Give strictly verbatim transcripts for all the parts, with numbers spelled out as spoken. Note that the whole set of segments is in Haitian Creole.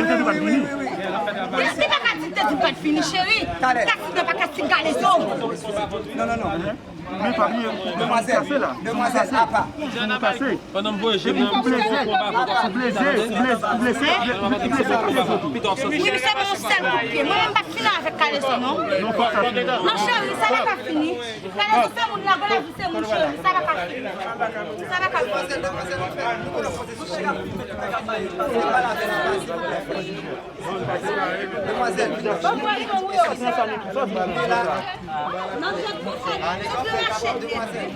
Mwen te di w pa t vini. Li pa ka di te di pa t vini, cheri. Talè. Taksidan pa ka ti kalezo. Non, non, non. Men pa bliye, demwazèl, demwazèl, apa. Pandan m voye je m nan, m poko pa poko. Ou blese, ou blese, ou blese, ou blese, ou blese kalezo tou. Wi, misye ban yon sèl kout pye. Mwen menm pa fini avèk kalezo, non. Non, fòk sa fini. Non, cheri, sa pa ka fini. Kalezo se moun, lavi se moun, cheri. Sa pa ka fini. Sa pa ka fini.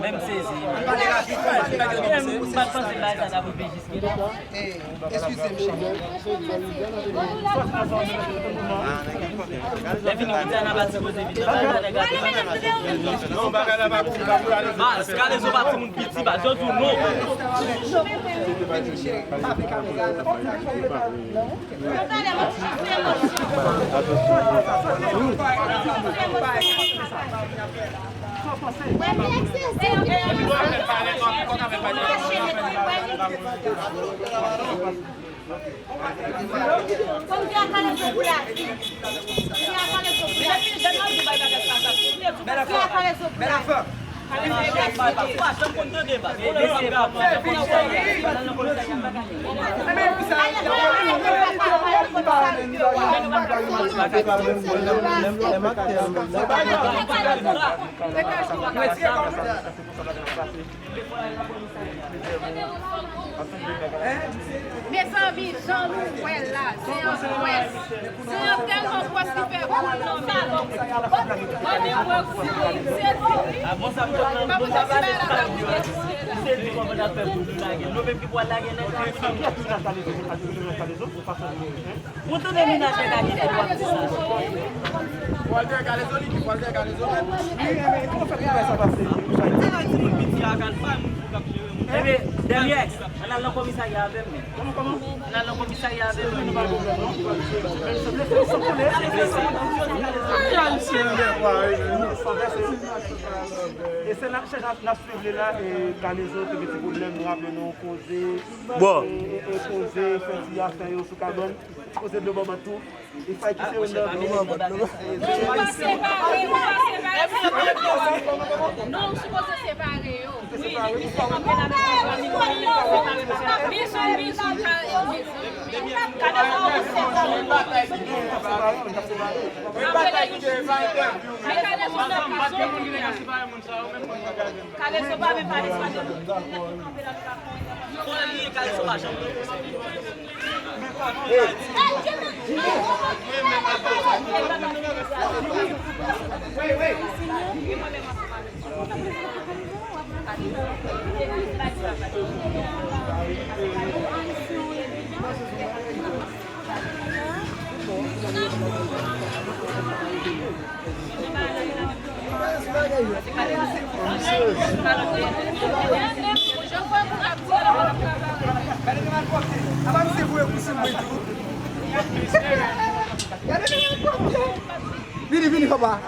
Menm sezi. M pa t panse bagay sa t ap rive jiske la. Eskize m, cheri. Lè fini, kite a nan pati koze vit. Baz, kalezo pa timoun piti, baz, yo di w non. Mezanmi, jan nou wè l la, se yon pwès. Se yon tèlman pwès ki fè boul nan men. Ann mwen kou, se di wi. Papa, se bagay la ka boule. Se di kòman n ap fè pou nou lage. Nou menm ki pral lage nèg la. Ou tande menaj nèg la ki fè w ap di sa. Walter Galezo, li di Walter Galezo menm. Li renmen, kòman fè pou fè sa pase? Ti nan timoun piti a k al bay moun pou k ap jere moun. Ebyen, dènye, ann al nan komisarya avè m, men. Ann al nan komisarya avè m, men. E se n ap chèche, n ap swiv li la, e Kalezo te gen ti pwoblèm, nou raple nou koze, bon, e, e, e koze, fè ti afè yo sou kabann, koze dlo bòbòt tou. E Fay ki se youn nan. Non, ou pa separe, ou pa separe. Non, ou sipoze separe yo. Wi, li ki se kanpe la. Bizou, bizou, bizou. Kalezo, ou separe. Kalezo pa menm pale, se pa de moun ki kanpe la. Vini, vini, papa.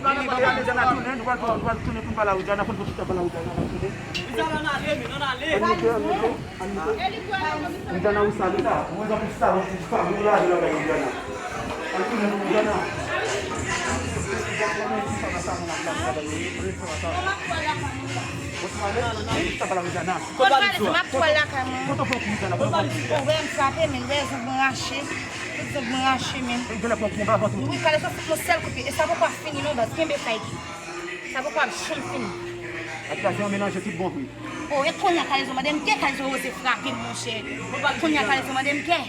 Ann moute, ann moute. Ann moute, ann moute. Ann moute. Jan nan ou sa li la, ou wè jan pou sa, ou pa vle lage lakay ou, Jana. Al tounen pou Jana. Kot valiz ou a? M ap pral lakay mwen. Ou wè m frape, men, ou wè zong mwen rache. Tout zong mwen rache, men. Wi, Kalezo fout mwen sèl kout pye. E sa poko ap fini non, baz. Kenbe sa, Eki. Sa poko ap janm fini. Ak sa, se yon melanje tout bon vre. O, e kounye a Kalezo mande m kè, Kalezo oze frape m, monchè. Kounye a Kalezo mande m kè.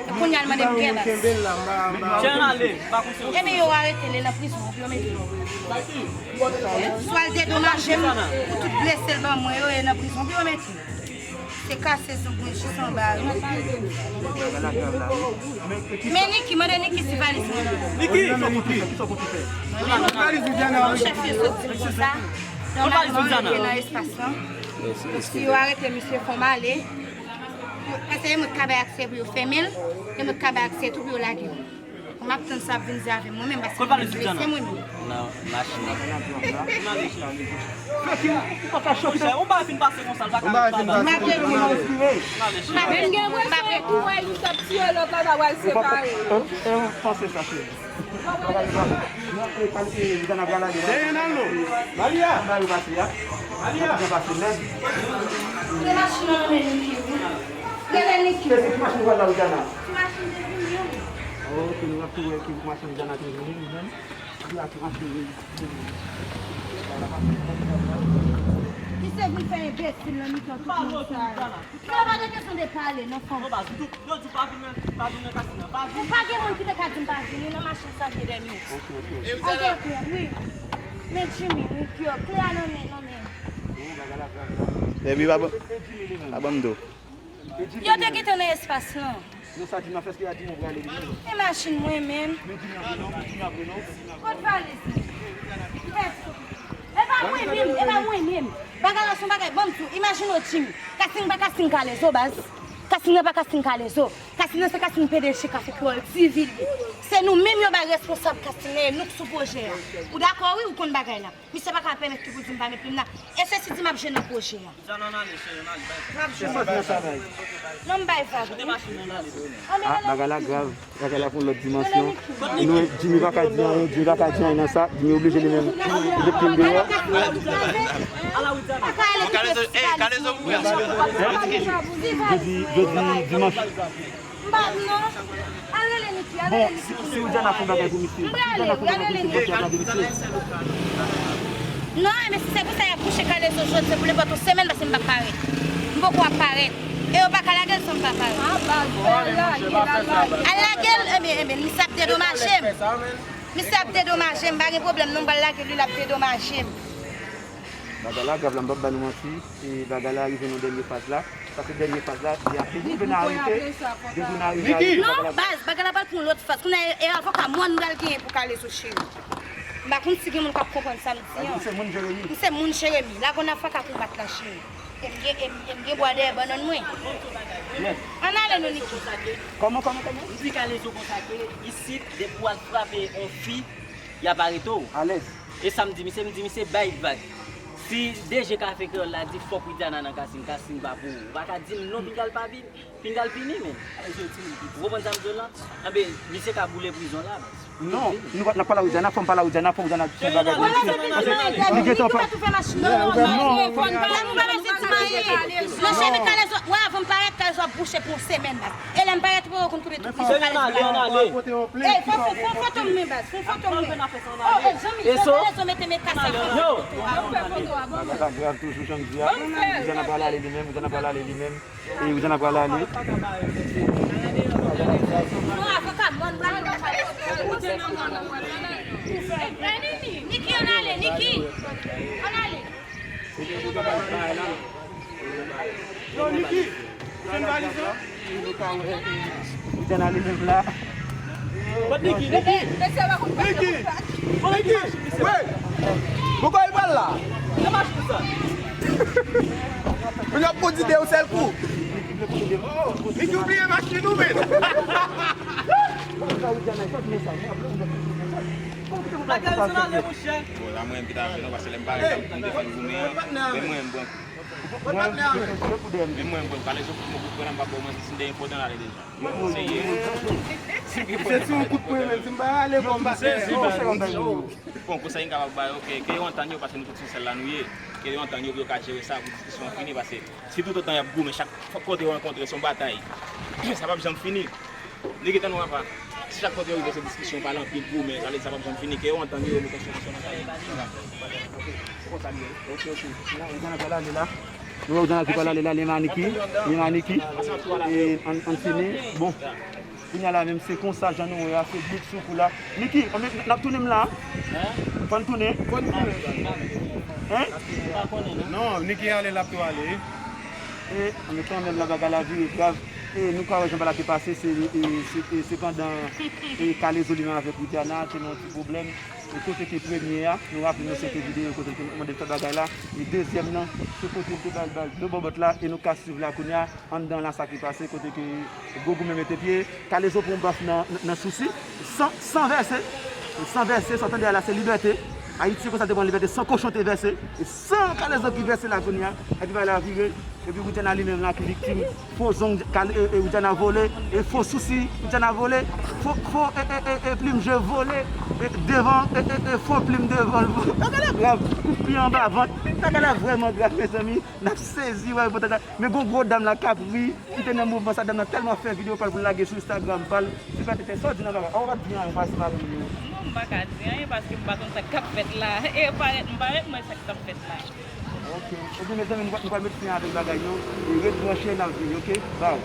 E kounye a l mande m kè, baz. Jan ale, pa konn se. Ebyen, yo arete l, e nan prizon, yo mete l. Swa l dedomaje m pou tout blese l ban mwen yo, e nan prizon, yo mete l. Se kase zong mwen jis anba, wi. Men Niki, mande Niki si valiz mwen la. Niki! Mwen menm, chèf yo sot di m konsa. Nòmalman, mwen te nan espas lan. Si yo arete misye, fò m ale. Paske e mwen k ka bay aksè pou yo fèmen l, e mwen k ka bay aksè tou pou yo lage l. M ap tann sa ap vin di avè m, mwen menm, paske mwen menm blese mwen menm. Nan machin nan. Fè ki ou pa ka chòke. Monchè, ou pa fin pase konsa, l pa ka. Ou pa fin pase konsa. M ap respire. M ap respire. M gen enpresyon ou wè youn t ap tiye lòt la, ta pral separe yo. Panse sa, cheri. Malia! Malia! Se machin nan men Niki, wi. Rele Niki. Se ki machin ou pral la, Jana? Ti machin te vini an. Ok, nou ap tou wè ki machin Jana te vini, li menm. Li ap tou machin li. Misye vin fè enbesil nan mitan tout moun sa yo. Yo pa gen kesyon de pale, non, fanm. Non, baz, yo di, yo di pa vin nan, pa vin nan kasin nan, pa vin. Ou pa gen moun ki te ka di m pa vini nan machin sa vye dènye. Ok, ok. Ok, ok, wi. Men Jimmy, wi, yo, kle a nan men, nan men. Baby, pa ban, pa ban m do. Yo te kite nan espas lan. Non, sa Jimmy a fè, èske a Jimmy prale li menm? E machin mwen menm. Men Jimmy ap vre non, Jimmy ap vre non. Kot valiz mwen? Pèsonn. E pa mwen menm, e pa mwen menm. Bagay la se yon bagay, ban m di w, imajine w Jimmy. Kasting pa kasting Kalezo, baz. Kasting nan pa kasting Kalezo. Kasting nan se kasting P D G Kafe Kreyòl, Divil ye. Se nou menm yo bay responsab kasting nan, e nou k sou pwojè a. Ou dakò, wi, ou konn bagay la. Misye pa ka pèmèt ki pou di m pa met li m la. E se si di m ap jwe nan pwojè a. Jan ann ale, cheri, ann ale, bay vag. M ap jwe. Non, m bay vag, wi. Ah, bagay la grav. Bagay la pran lòt dimansyon. Nou, Jimmy pa ka di anyen, Jimmy pa ka di anyen nan sa. Jimmy oblije li menm. Li te pran deyò. Jodi, jodi dimanch. M pa, non. Al rele Niki, al rele Niki. Bon, si, si Widiana fè bagay pou misye, si Widiana fè bagay pou misye, w ap gade misye. Non, men si se pou sa, y ap kouche Kalezo jodi, se pou nenpòt yon semèn, paske m p ap parèt. M poko ap parèt. E yo pa ka lage l san m pa pare. Al lage l, ebyen, ebyen, misye ap dedomaje m. Misye ap dedomaje m, pa gen pwoblèm non, m pral lage l, wi, l ap dedomaje m. Bagay la grav la, m p ap ba nou manti. E bagay la rive nan dènye faz la. Paske dènye faz la, li ap vin rive nan arete. Depi nou arive arete, bagay la. Non, baz, bagay la pral pran yon lòt faz. Kounye a, e avoka mòn m pral genyen pou Kalezo cheri. M pa konn si gen moun k ap konprann sa m di an. Ou se moun Jeremi? M se moun Jeremi. Lagon nan faka konbat la, cheri. E m gen, e m, e m gen bwa dèyè bannann mwen. Yes. Ann ale non, Niki. Kòman, kòman, kòman? M di Kalezo konsa ke isit, depi w al frape yon fi, y ap arete w. Alèz. E sa m di misye, m di misye bay vag. Si D J Kafe Kreyòl la di fòk Widiana nan kasin, kasin pa pou ou. Ou pa ka di m non, pinga l pa vin, pinga l vini, men. Ou konprann sa m di w lan? Anben, misye ka boule prizon la, baz. Non, nou pa, n ap pale a Widiana, fò m pale a Widiana, fò Widiana fè bagay pou misye. Li gentan pa. Non, non, non, non, cheri, Kalezo, wè, avan m parèt, Kalezo ap bouche pou yon semèn, baz. E lè m parèt, ou konn konbyen tout prizon Kalezo la. Ey, fò, fò, fò foto m, men, baz, fò foto m, men. Oh, e Jean-Michel, Kalezo mete men kase. Yo. Bagay la grav toujou, jan m di a. Widiana pral ale li menm, Widiana pral ale li menm. E Widiana pral ale. Niki, ann ale, Niki. Ann ale. Yo, Niki, jwenn valiz lan. Widiana li menm la. Niki, Niki. Niki. Niki. Wè. Poko li pral la. Moun yo ap pran ide yon sèl kou. Niki, ou bliye machin ou menm. Bon, la mwen envite avè nou, paske lè m parèt la, m te fin goumen an. Men mwen, m pran kou. Men mwen, m pran kou. Kalezo fout mwen kout pwen la, m pa ba w manti, si m te gen pwotan ale deja. Se ti yon kout pwen menm, si m pa ale, bon, m pa sezi. Bon, konsèy m kapab ba yo, ke, ke yo antann yo, paske nou tout sou sèl la nou ye. Ke yo antann yo pou yo ka jere sa, pou diskisyon an fini, paske si toutotan y ap goumen, chak kote yo rankontre, se yon batay, sa p ap janm fini. Nèg, tann ou apa. Si chak kote yo rive se diskisyon, pale anpil goumen, sa vle di sa p ap janm fini, ke yo antann yo, yo met yon solisyon nan sa yo. Se konsa li ye. Ok, ok. Widiana pral ale la. Nou wè Widiana ki pral ale la, li menm a Niki. Li menm a Niki. E, ann, ann fini. Bon. Kounye a la menm, se konsa jan nou wè a, se bout sou kou la. Niki, ann, n ap tounen m la. Fò n tounen. Fò n tounen. Hein? Non, Niki ale, l ap tou ale. E, men kanmenm, la bagay la vire grav. E, nou ka wè jan bagay la te pase, se, e, se, e, se pandan, e, Kalezo li menm avèk Widiana te nan yon ti pwoblèm. E kote ke premye a, nou raple nou se te videyo kote l te mande l fè bagay la. E dezyèm nan, se kote l te ba l bal de bòbòt la, e nou ka swiv la kounye a, anndan la sa ki pase, kote ke gwo goumen mete pye, Kalezo pran yon baf nan, nan, nan sousi, san, san vèse, san vèse, sa w tande a la se libète. Ayiti se konsa te pran libète, san kochon te vèse, e san Kalezo ki vèse la kounye a, epi bagay la vire, epi Widiana li menm la ki viktim, fo zong, Kale-, e, e, Widiana vole, e fo sousi, Widiana vole, fo, fo, e, e, e, e, plim je vole, e, devan, e, e, e, fo plim devan l vole. Bagay la grav, kout pye anba vant, bagay la vrèman grav, mezanmi, n ap sezi, wè, bon, bagay la, men gon gwo dam la k ap ri, ki te nan mouvman sa, dam nan tèlman fè videyo pa l pou l lage sou Instagram pa l, se pa te fè sa w di nan bagay, a w pa t di anyen, w pa se pa videyo. Non, m pa ka di anyen paske m pa konn sa k ap fèt la. E parèt, m parèt, mwen sa k t ap fèt la. Ok. Ebyen, mezanmi, nou pral, nou pral met fen avèk bagay yo. E ret branche, n ap vini, ok? Bye.